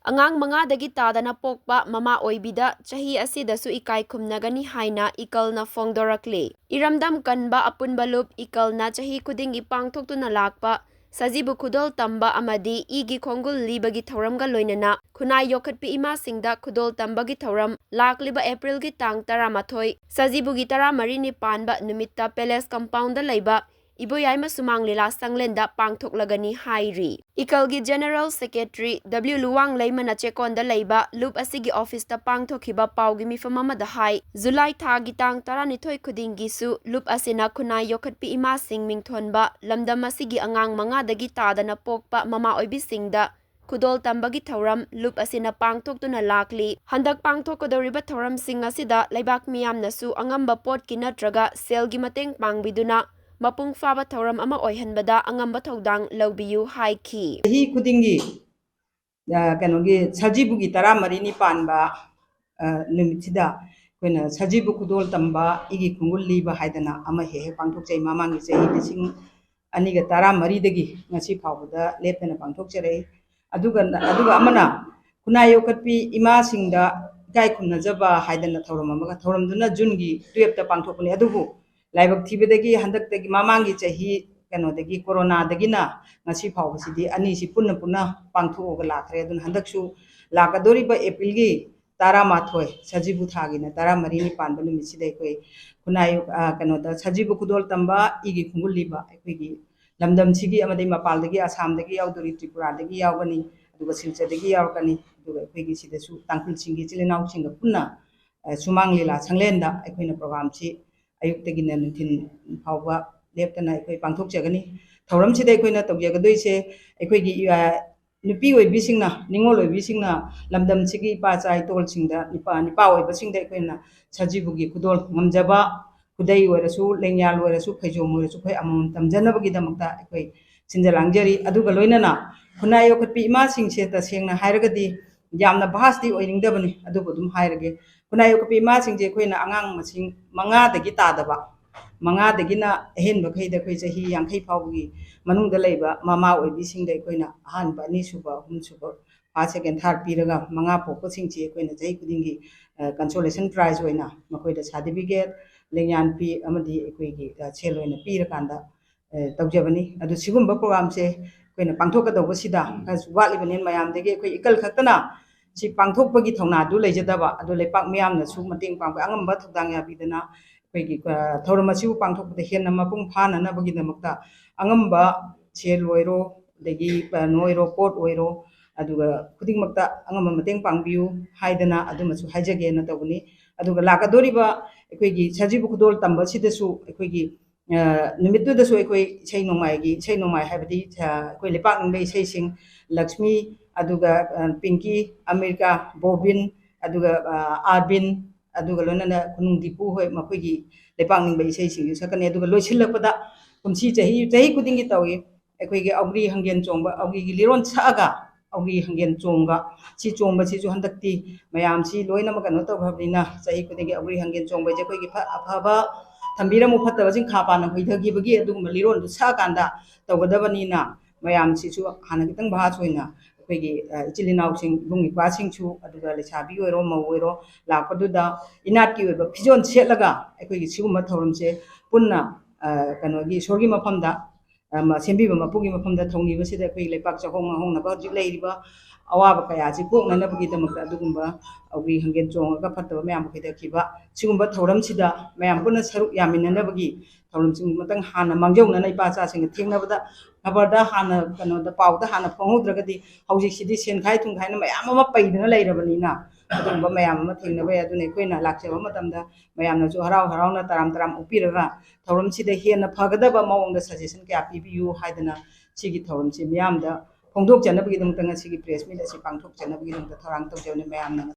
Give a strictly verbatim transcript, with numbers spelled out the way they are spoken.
ꯑꯉꯥꯡ ꯃꯉꯥꯗꯒꯤ ꯇꯥꯗꯅ ꯄꯣꯛꯄ ꯃꯃꯥ ꯑꯣꯏꯕꯤꯗ ꯆꯍꯤ ꯑꯁꯤꯗꯁꯨ ꯏꯀꯥꯏ ꯈꯨꯝꯅꯒꯅꯤ ꯍꯥꯏꯅ ꯏꯀꯜꯅ ꯐꯣꯡꯗꯣꯔꯛꯂꯤ꯫ ꯏꯔꯝꯗꯝ ꯀꯟꯕ ꯑꯄꯨꯟꯕ ꯂꯨꯞ ꯏꯀꯜꯅ ꯆꯍꯤ ꯈꯨꯗꯤꯡꯒꯤ ꯄꯥꯡꯊꯣꯛꯇꯨꯅ ꯂꯥꯛꯄ ꯁꯖꯤꯕꯨ ꯈꯨꯗꯣꯜ ꯇꯝꯕ ꯑꯃꯗꯤ ꯏꯒꯤ ꯈꯣꯡꯒꯨꯜ ꯂꯤꯕꯒꯤ ꯊꯧꯔꯝꯒ ꯂꯣꯏꯅꯅ ꯈꯨꯟꯅꯥꯏ ꯌꯣꯛꯈꯠꯄꯤ ꯏꯃꯥꯁꯤꯡꯗ ꯈꯨꯗꯣꯜ ꯇꯝꯕꯒꯤ ꯊꯧꯔꯝ ꯂꯥꯛꯂꯤꯕ ꯑꯦꯄ꯭ꯔꯤꯜꯒꯤ ꯇꯥꯡ ꯇꯔꯥꯃꯥꯊꯣꯏ, ꯁꯖꯤꯕꯨꯒꯤ ꯇꯔꯥꯃꯔꯤꯅꯤ ꯄꯥꯟꯕ ꯅꯨꯃꯤꯠꯇ ꯄꯦꯂꯦꯁ ꯀꯝꯄꯥꯎꯟꯗ ꯂꯩꯕ ꯏꯕꯣꯌꯥꯏꯃ ꯁꯨꯃꯥꯡ ꯂꯤꯂꯥ ꯁꯪꯂꯦꯟꯗ ꯄꯥꯡꯊꯣꯛꯂꯒꯅꯤ ꯍꯥꯏꯔꯤ꯫ ꯏꯀꯜꯒꯤ ꯖꯦꯅꯔꯦꯜ ꯁꯦꯀ꯭ꯔꯦꯇꯔꯤ ꯗꯕ꯭ꯂꯤꯎ ꯂꯨꯋꯥꯡꯂꯩꯃꯅ ꯆꯦꯛꯀꯣꯟꯗ ꯂꯩꯕ ꯂꯨꯞ ꯑꯁꯤꯒꯤ ꯑꯣꯐꯤꯁꯇ ꯄꯥꯡꯊꯣꯛꯈꯤꯕ ꯄꯥꯎꯒꯤ ꯃꯤꯐꯝ ꯑꯃꯗ ꯍꯥꯏ, ꯖꯨꯂꯥꯏ ꯊꯥꯒꯤ ꯇꯥꯡ ꯇꯔꯥꯅꯤꯊꯣꯏ ꯈꯨꯗꯤꯡꯒꯤꯁꯨ ꯂꯨꯞ ꯑꯁꯤꯅ ꯈꯨꯟꯅꯥꯏ ꯌꯣꯛꯈꯠꯄꯤ ꯏꯃꯥꯁꯤꯡ ꯃꯤꯡꯊꯣꯟꯕ ꯂꯝꯗꯝ ꯑꯁꯤꯒꯤ ꯑꯉꯥꯡ ꯃꯉꯥꯗꯒꯤ ꯇꯥꯗꯅ ꯄꯣꯛꯄ ꯃꯃꯥ ꯑꯣꯏꯕꯤꯁꯤꯡꯗ ꯈꯨꯗꯣꯜ ꯇꯝꯕꯒꯤ ꯊꯧꯔꯝ ꯂꯨꯞ ꯑꯁꯤꯅ ꯄꯥꯡꯊꯣꯛꯇꯨꯅ ꯂꯥꯛꯂꯤ꯫ ꯍꯟꯗꯛ ꯄꯥꯡꯊꯣꯛꯀꯗꯧꯔꯤꯕ ꯊꯧꯔꯝꯁꯤꯡ ꯑꯁꯤꯗ ꯂꯩꯕꯥꯛ ꯃꯤꯌꯥꯝꯅꯁꯨ ꯑꯉꯝꯕ ꯄꯣꯠꯀꯤ ꯅꯠꯇ꯭ꯔꯒ ꯁꯦꯜꯒꯤ ꯃꯇꯦꯡ ꯄꯥꯡꯕꯤꯗꯨꯅ ꯃꯄꯨꯡ ꯐꯥꯕ ꯊꯧꯔꯝ ꯑꯃ ꯑꯣꯏꯍꯟꯕꯗ ꯑꯉꯝꯕ ꯊꯧꯗꯥꯡ ꯂꯧꯕꯤꯌꯨ ꯍꯥꯏꯈꯤ꯫ ꯆꯍꯤ ꯈꯨꯗꯤꯡꯒꯤ, ꯑ, ꯀꯩꯅꯣꯒꯤ ꯁꯖꯤꯕꯨꯒꯤ ꯇꯔꯥꯃꯔꯤꯅꯤ ꯄꯥꯟꯕ, ꯑ, ꯅꯨꯃꯤꯠꯁꯤꯗ ꯑꯩꯈꯣꯏꯅ ꯁꯖꯤꯕꯨ ꯈꯨꯗꯣꯜ ꯇꯝꯕ, ꯏꯒꯤ ꯈꯣꯡꯒꯨꯜ ꯂꯤꯕ ꯍꯥꯏꯗꯅ ꯑꯃ ꯍꯦꯛ ꯍꯦꯛ ꯄꯥꯡꯊꯣꯛꯆꯩ꯫ ꯃꯃꯥꯡꯒꯤ ꯆꯍꯤ ꯂꯤꯁꯤꯡ ꯑꯅꯤꯒ ꯇꯔꯥꯃꯔꯤꯗꯒꯤ ꯉꯁꯤ ꯐꯥꯎꯕꯗ ꯂꯦꯞꯇꯅ ꯄꯥꯡꯊꯣꯛꯆꯔꯛꯏ꯫ ꯑꯗꯨꯒ, ꯑꯗꯨꯒ ꯑꯃꯅ ꯈꯨꯟꯅꯥꯏ ꯌꯣꯛꯈꯠꯄꯤ ꯏꯃꯥꯁꯤꯡꯗ ꯏꯀꯥꯏ ꯈꯨꯝꯅꯖꯕ ꯍꯥꯏꯗꯅ ꯊꯧꯔꯝ ꯑꯃꯒ, ꯊꯧꯔꯝꯗꯨꯅ ꯖꯨꯟꯒꯤ ꯇꯨꯌꯦꯜꯞꯇ ꯄꯥꯡꯊꯣꯛꯄꯅꯤ꯫ ꯑꯗꯨꯕꯨ ꯂꯥꯏꯕꯛ ꯊꯤꯕꯗꯒꯤ ꯍꯟꯗꯛꯇꯒꯤ, ꯃꯃꯥꯡꯒꯤ ꯆꯍꯤ ꯀꯩꯅꯣꯗꯒꯤ, ꯀꯣꯔꯣꯅꯥꯗꯒꯤꯅ ꯉꯁꯤ ꯐꯥꯎꯕꯁꯤꯗꯤ ꯑꯅꯤꯁꯤ ꯄꯨꯟꯅ ꯄꯨꯟꯅ ꯄꯥꯡꯊꯣꯛꯑꯒ ꯂꯥꯛꯈ꯭ꯔꯦ꯫ ꯑꯗꯨꯅ ꯍꯟꯗꯛꯁꯨ ꯂꯥꯛꯀꯗꯧꯔꯤꯕ ꯑꯦꯄ꯭ꯔꯤꯜꯒꯤ ꯇꯔꯥꯃꯥꯊꯣꯏ, ꯁꯖꯤꯕꯨ ꯊꯥꯒꯤꯅ ꯇꯔꯥꯃꯔꯤꯅꯤ ꯄꯥꯟꯕ ꯅꯨꯃꯤꯠꯁꯤꯗ ꯑꯩꯈꯣꯏ ꯈꯨꯟꯅꯥꯏ, ꯑ, ꯀꯩꯅꯣꯗ ꯁꯖꯤꯕꯨ ꯈꯨꯗꯣꯜ ꯇꯝꯕ, ꯏꯒꯤ ꯈꯣꯡꯒꯨꯜ ꯂꯤꯕ ꯑꯩꯈꯣꯏꯒꯤ ꯂꯝꯗꯝꯁꯤꯒꯤ ꯑꯃꯗꯤ ꯃꯄꯥꯟꯗꯒꯤ, ꯑꯁꯥꯝꯗꯒꯤ ꯌꯥꯎꯗꯣꯔꯤ, ꯇ꯭ꯔꯤꯄꯨꯔꯥꯗꯒꯤ ꯌꯥꯎꯒꯅꯤ, ꯑꯗꯨꯒ ꯁꯤꯜꯆꯔꯗꯒꯤ ꯌꯥꯎꯔꯛꯀꯅꯤ, ꯑꯗꯨꯒ ꯑꯩꯈꯣꯏꯒꯤ ꯁꯤꯗꯁꯨ ꯇꯥꯡꯈꯨꯜꯁꯤꯡꯒꯤ ꯏꯆꯤꯜ ꯏꯅꯥꯎꯁꯤꯡꯒ ꯄꯨꯟꯅ, ꯑ, ꯁꯨꯃꯥꯡ ꯂꯤꯂꯥ ꯁꯪꯂꯦꯟꯗ ꯑꯩꯈꯣꯏꯅ ꯄ꯭ꯔꯣꯒ꯭ꯔꯥꯝꯁꯤ ꯑꯌꯨꯛꯇꯒꯤꯅ ꯅꯨꯡꯊꯤꯜ ꯐꯥꯎꯕ ꯂꯦꯞꯇꯅ ꯑꯩꯈꯣꯏ ꯄꯥꯡꯊꯣꯛꯆꯒꯅꯤ꯫ ꯊꯧꯔꯝꯁꯤꯗ ꯑꯩꯈꯣꯏꯅ ꯇꯧꯖꯒꯗꯣꯏꯁꯦ, ꯑꯩꯈꯣꯏꯒꯤ, ꯑ, ꯅꯨꯄꯤ ꯑꯣꯏꯕꯤꯁꯤꯡꯅ, ꯅꯤꯉꯣꯜ ꯑꯣꯏꯕꯤꯁꯤꯡꯅ ꯂꯝꯗꯝꯁꯤꯒꯤ ꯏꯄꯥ ꯏꯆꯥ ꯏꯇꯣꯜꯁꯤꯡꯗ, ꯅꯤꯄꯥ, ꯅꯤꯄꯥ ꯑꯣꯏꯕꯁꯤꯡꯗ ꯑꯩꯈꯣꯏꯅ ꯁꯖꯤꯕꯨꯒꯤ ꯈꯨꯗꯣꯜ ꯉꯝꯖꯕ, ꯈꯨꯗꯩ ꯑꯣꯏꯔꯁꯨ, ꯂꯦꯡꯌꯥꯜ ꯑꯣꯏꯔꯁꯨ, ꯐꯩꯖꯣꯝ ꯑꯣꯏꯔꯁꯨ, ꯑꯩꯈꯣꯏ ꯑꯃꯃꯝ ꯇꯝꯖꯅꯕꯒꯤꯗꯃꯛꯇ ꯑꯩꯈꯣꯏ ꯁꯤꯟꯖ ꯂꯥꯡꯖꯔꯤ꯫ ꯑꯗꯨꯒ ꯂꯣꯏꯅꯅ ꯈꯨꯟꯅꯥꯏ ꯌꯣꯛꯈꯠꯄꯤ ꯏꯃꯥꯁꯤꯡꯁꯦ ꯇꯁꯦꯡꯅ ꯍꯥꯏꯔꯒꯗꯤ ꯌꯥꯝꯅ ꯚꯥꯁꯇꯤ ꯑꯣꯏꯅꯤꯡꯗꯕꯅꯤ, ꯑꯗꯨꯕꯨ ꯑꯗꯨꯝ ꯍꯥꯏꯔꯒꯦ꯫ ꯈꯨꯟꯅꯥꯏ ꯌꯣꯛꯈꯠꯄꯤ ꯏꯃꯥꯁꯤꯡꯁꯦ ꯑꯩꯈꯣꯏꯅ ꯑꯉꯥꯡ ꯃꯁꯤꯡ ꯃꯉꯥꯗꯒꯤ ꯇꯥꯗꯕ, ꯃꯉꯥꯗꯒꯤꯅ ꯑꯍꯦꯟꯕꯈꯩꯗ ꯑꯩꯈꯣꯏ ꯆꯍꯤ ꯌꯥꯡꯈꯩ ꯐꯥꯎꯕꯒꯤ ꯃꯅꯨꯡꯗ ꯂꯩꯕ ꯃꯃꯥ ꯑꯣꯏꯕꯤꯁꯤꯡꯗ ꯑꯩꯈꯣꯏꯅ ꯑꯍꯥꯟꯕ, ꯑꯅꯤꯁꯨꯕ, ꯑꯍꯨꯝꯁꯨꯕ, first, second, third ꯄꯤꯔꯒ, ꯃꯉꯥ ꯄꯣꯛꯄꯁꯤꯡꯁꯤ ꯑꯩꯈꯣꯏꯅ ꯆꯍꯤ ꯈꯨꯗꯤꯡꯒꯤ consolation prize ꯑꯣꯏꯅ ꯃꯈꯣꯏꯗ certificate, ꯂꯦꯡꯌꯥꯟ ꯐꯤ ꯑꯃꯗꯤ ꯑꯩꯈꯣꯏꯒꯤ ꯁꯦꯜ ꯑꯣꯏꯅ ꯄꯤꯔꯀꯥꯟꯗ ꯇꯧꯖꯕꯅꯤ꯫ ꯑꯗꯨ ꯁꯤꯒꯨꯝꯕ programꯁꯦ ꯑꯩꯈꯣꯏꯅ ꯄꯥꯡꯊꯣꯛꯀꯗꯧꯕꯁꯤꯗ ꯈꯔꯁꯨ ꯋꯥꯠꯂꯤꯕꯅꯤꯅ, ꯃꯌꯥꯝꯗꯒꯤ ꯑꯩꯈꯣꯏ ꯏꯀꯜ ꯈꯛꯇꯅ ꯁꯤ ꯄꯥꯡꯊꯣꯛꯄꯒꯤ ꯊꯧꯅꯥꯗꯨ ꯂꯩꯖꯗꯕ, ꯑꯗꯨ ꯂꯩꯄꯥꯛ ꯃꯤꯌꯥꯝꯅꯁꯨ ꯃꯇꯦꯡ ꯄꯥꯡꯕ, ꯑꯉꯝꯕ ꯊꯧꯗꯥꯡ ꯌꯥꯕꯤꯗꯅ ꯑꯩꯈꯣꯏꯒꯤ ꯊꯧꯔꯝ ꯑꯁꯤꯕꯨ ꯄꯥꯡꯊꯣꯛꯄꯗ ꯍꯦꯟꯅ ꯃꯄꯨꯡ ꯐꯥꯅꯅꯕꯒꯤꯗꯃꯛꯇ ꯑꯉꯝꯕ ꯁꯦꯜ ꯑꯣꯏꯔꯣ, ꯑꯗꯒꯤ ꯀꯩꯅꯣ ꯑꯣꯏꯔꯣ, ꯄꯣꯠ ꯑꯣꯏꯔꯣ, ꯑꯗꯨꯒ ꯈꯨꯗꯤꯡꯃꯛꯇ ꯑꯉꯝꯕ ꯃꯇꯦꯡ ꯄꯥꯡꯕꯤꯌꯨ ꯍꯥꯏꯗꯅ ꯑꯗꯨꯃꯁꯨ ꯍꯥꯏꯖꯒꯦꯅ ꯇꯧꯕꯅꯤ꯫ ꯑꯗꯨꯒ ꯂꯥꯛꯀꯗꯧꯔꯤꯕ ꯑꯩꯈꯣꯏꯒꯤ ꯁꯖꯤꯕꯨ ꯈꯨꯗꯣꯜ ꯇꯝꯕꯁꯤꯗꯁꯨ ꯑꯩꯈꯣꯏꯒꯤ ꯅꯨꯃꯤꯠꯇꯨꯗꯁꯨ ꯑꯩꯈꯣꯏ ꯏꯁꯩ ꯅꯣꯡꯃꯥꯏꯒꯤ, ꯏꯁꯩ ꯅꯣꯡꯃꯥꯏ ꯍꯥꯏꯕꯗꯤ ꯑꯩꯈꯣꯏ ꯂꯩꯄꯥꯛ ꯅꯤꯡꯕ ꯏꯁꯩꯁꯤꯡ, ꯂꯛꯁꯃꯤ, ꯑꯗꯨꯒ ꯄꯤꯡꯀꯤ, ꯑꯃꯦꯔꯤꯀꯥ, ꯕꯣꯕꯤꯟ, ꯑꯗꯨꯒ ꯑꯥꯔꯕꯤꯟ, ꯑꯗꯨꯒ ꯂꯣꯏꯅꯅ ꯈꯨꯅꯨꯡ ꯗꯤꯄꯨ ꯍꯣꯏ, ꯃꯈꯣꯏꯒꯤ ꯂꯩꯄꯥꯛ ꯅꯤꯡꯕ ꯏꯁꯩꯁꯤꯡꯁꯨ ꯁꯛꯀꯅꯤ꯫ ꯑꯗꯨꯒ ꯂꯣꯏꯁꯤꯜꯂꯛꯄꯗ ꯀꯨꯝꯁꯤ ꯆꯍꯤ, ꯆꯍꯤ ꯈꯨꯗꯤꯡꯒꯤ ꯇꯧꯏ ꯑꯩꯈꯣꯏꯒꯤ ꯑꯧꯒ꯭ꯔꯤ ꯍꯪꯒꯦꯟ ꯆꯣꯡꯕ, ꯑꯧꯒ꯭ꯔꯤꯒꯤ ꯂꯤꯔꯣꯟ ꯁꯛꯑꯒ, ꯑꯧꯒ꯭ꯔꯤ ꯍꯪꯒꯦꯟ ꯆꯣꯡꯕ, ꯁꯤ ꯆꯣꯡꯕꯁꯤꯁꯨ ꯍꯟꯗꯛꯇꯤ ꯃꯌꯥꯝꯁꯤ ꯂꯣꯏꯅꯃꯛ ꯀꯩꯅꯣ ꯇꯧꯈ꯭ꯔꯕꯅꯤꯅ, ꯆꯍꯤ ꯈꯨꯗꯤꯡꯒꯤ ꯑꯧꯒ꯭ꯔꯤ ꯍꯪꯒꯦꯟ ꯆꯣꯡꯕꯁꯦ ꯑꯩꯈꯣꯏꯒꯤ ꯐ-, ꯑꯐꯕ ꯊꯝꯕꯤꯔꯝꯃꯨ, ꯐꯠꯇꯕꯁꯤꯡ ꯈꯥ ꯄꯥꯟꯅ ꯍꯨꯏꯊꯈꯤꯕꯒꯤ ꯑꯗꯨꯒꯨꯝꯕ ꯂꯤꯔꯣꯟꯗꯨ ꯁꯛꯑꯀꯥꯟꯗ ꯇꯧꯒꯗꯕꯅꯤꯅ, ꯃꯌꯥꯝꯁꯤꯁꯨ ꯍꯥꯟꯅ ꯈꯤꯇꯪ ꯚꯥꯁ ꯑꯣꯏꯅ ꯑꯩꯈꯣꯏꯒꯤ ꯏꯆꯤꯜ ꯏꯅꯥꯎꯁꯤꯡ, ꯏꯕꯨꯡ ꯏꯄ꯭ꯋꯥꯁꯤꯡꯁꯨ, ꯑꯗꯨꯒ ꯂꯩꯁꯥꯕꯤ ꯑꯣꯏꯔꯣ, ꯃꯧ ꯑꯣꯏꯔꯣ, ꯂꯥꯛꯄꯗꯨꯗ ꯏꯅꯥꯠꯀꯤ ꯑꯣꯏꯕ ꯐꯤꯖꯣꯜ ꯁꯦꯠꯂꯒ ꯑꯩꯈꯣꯏꯒꯤ ꯁꯤꯒꯨꯝꯕ ꯊꯧꯔꯝꯁꯦ ꯄꯨꯟꯅ ꯀꯩꯅꯣꯒꯤ ꯏꯁꯣꯔꯒꯤ ꯃꯐꯝꯗ, ꯁꯦꯝꯕꯤꯕ ꯃꯄꯨꯒꯤ ꯃꯐꯝꯗ ꯊꯧꯅꯤꯕꯁꯤꯗ ꯑꯩꯈꯣꯏꯒꯤ ꯂꯩꯄꯥꯛ ꯆꯥꯍꯣꯡ ꯉꯥꯍꯣꯡꯅꯕ ꯍꯧꯖꯤꯛ ꯂꯩꯔꯤꯕ ꯑꯋꯥꯕ ꯀꯌꯥꯁꯤ ꯀꯣꯛꯅꯅꯕꯒꯤꯗꯃꯛꯇ ꯑꯗꯨꯒꯨꯝꯕ ꯑꯩꯈꯣꯏ ꯍꯪꯒꯦꯟ ꯆꯣꯡꯉꯒ ꯐꯠꯇꯕ ꯃꯌꯥꯝ ꯍꯩꯊꯈꯤꯕ ꯁꯤꯒꯨꯝꯕ ꯊꯧꯔꯝꯁꯤꯗ ꯃꯌꯥꯝ ꯄꯨꯟꯅ ꯁꯔꯨꯛ ꯌꯥꯃꯤꯟꯅꯅꯕꯒꯤ ꯊꯧꯔꯝꯁꯤꯡ ꯃꯇꯪ ꯍꯥꯟꯅ ꯃꯥꯡꯖꯧꯅꯅ ꯏꯄꯥ ꯏꯆꯥꯁꯤꯡꯒ ꯊꯦꯡꯅꯕꯗ, ꯈꯕꯔꯗ ꯍꯥꯟꯅ, ꯀꯩꯅꯣꯗ, ꯄꯥꯎꯗ ꯍꯥꯟꯅ ꯐꯣꯡꯍꯧꯗ꯭ꯔꯒꯗꯤ ꯍꯧꯖꯤꯛꯁꯤꯗꯤ ꯁꯦꯟꯈꯥꯏ ꯊꯨꯝꯈꯥꯏꯅ ꯃꯌꯥꯝ ꯑꯃ ꯄꯩꯗꯅ ꯂꯩꯔꯕꯅꯤꯅ, ꯑꯗꯨꯒꯨꯝꯕ ꯃꯌꯥꯝ ꯑꯃ ꯊꯦꯡꯅꯕ ꯌꯥꯏ꯫ ꯑꯗꯨꯅ ꯑꯩꯈꯣꯏꯅ ꯂꯥꯛꯆꯕ ꯃꯇꯝꯗ ꯃꯌꯥꯝꯅꯁꯨ ꯍꯔꯥꯎ ꯍꯔꯥꯎꯅ ꯇꯔꯥꯝ ꯇꯔꯥꯝ ꯑꯣꯛꯄꯤꯔꯒ ꯊꯧꯔꯝꯁꯤꯗ ꯍꯦꯟꯅ ꯐꯒꯗꯕ ꯃꯑꯣꯡꯗ suggestion ꯀꯌꯥ ꯄꯤꯕꯤꯌꯨ ꯍꯥꯏꯗꯅ ꯁꯤꯒꯤ ꯊꯧꯔꯝꯁꯤ ꯃꯤꯌꯥꯝꯗ ꯐꯣꯡꯗꯣꯛꯆꯅꯕꯒꯤꯗꯃꯛꯇ ꯉꯁꯤꯒꯤ press meet ꯑꯁꯤ ꯄꯥꯡꯊꯣꯛꯆꯅꯕꯒꯤꯗꯃꯛꯇ ꯊꯧꯔꯥꯡ ꯇꯧꯖꯕꯅꯤ꯫ ꯃꯌꯥꯝꯅ